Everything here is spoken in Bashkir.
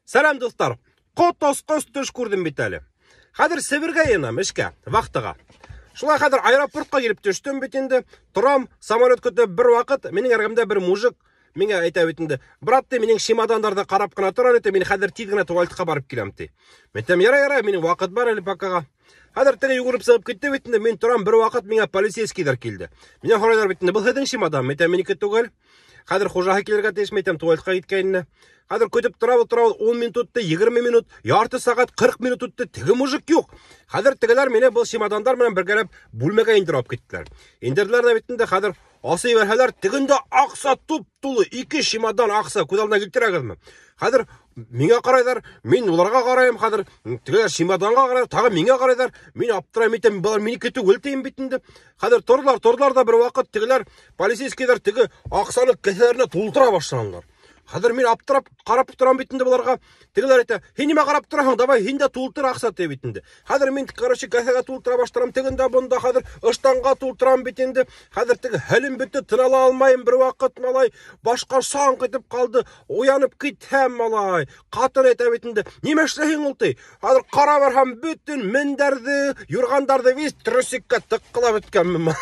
Сәләм, дуҫтар. Ҡот осҡос төш күрҙем бит әле. Хәҙер Себергә йыйынам эшкә, вахтаға. Шулай хәҙер аэропортҡа килеп төштөм бит инде. Торам, самолет көтөп бер ваҡыт минең эргәмдә бер мужик миңә әйтә бит инде. Брат, ти, минең чемодандарҙы ҡарап ҡына тор әле, ти, мин хәҙер тиҙ генә туалетҡа барып киләм, ти. Мин әйтәм, ярай, ярай, минең ваҡыт бар әле покаға. Хәҙер теге йүгереп сығып китте бит инде, мин торам, бер ваҡыт миңә полицейскийҙар килде. Минән һорайҙар бит инде, был һеҙҙең чемодан? Мин әйтәм, минеке түгел. Хәҙер хужаһы килергә тейеш, мин әйтәм, туалетҡа киткәйне. Хәҙер көтөп торабыҙ, торабыҙ, 10 минут үтте, 20 минут, ярты сәғәт, 40 минут үтте, теге мужик юҡ. Хәҙер тегеләр мине был чемодандар менән бергәләп бүлмәгә индереп алып киттеләр. Индерҙеләр ҙә бит инде, хәҙер асып ебәрһәләр, тегендә аҡса туп-тулы, ике чемодан аҡса, күҙ алдына килтерәгеҙме? Хәҙер миңә ҡарайҙар, мин уларға ҡарайым хәҙер, тегеләр чемоданға ҡарайҙар, тағы миңә ҡарайҙар, мин аптырайым, әйтәм, былар минеке түгел тием бит инде. Хәҙер торҙолар, торҙолар ҙа бер ваҡыт тегеләр полицейскийҙар теге аҡсаны кеҫәләренә тултыра башланылар. Хәҙер мин аптырап ҡарап торам бит инде быларға. Тегеләр әйтә, һин нимә ҡарап тораһың, давай һин дә тултыр аҡса ти бит инде. Хәҙер мин, короче, кеҫәгә тултыра башларам, тегендә бында хәҙер ыштанға тултырам бит инде. Хәҙер теге хәлем бөттө, тын ала алмайым бер ваҡыт, малай. Башҡа саңҡ итеп ҡалды. Уянып китһәм, малай. Ҡатын әйтә бит инде, нимә эшләйһең ул ти. Хәҙер ҡарап барһам, бөтөн мендәрҙе, юрғандарҙы весь трусикка тыҡҡылап бөткәнмен.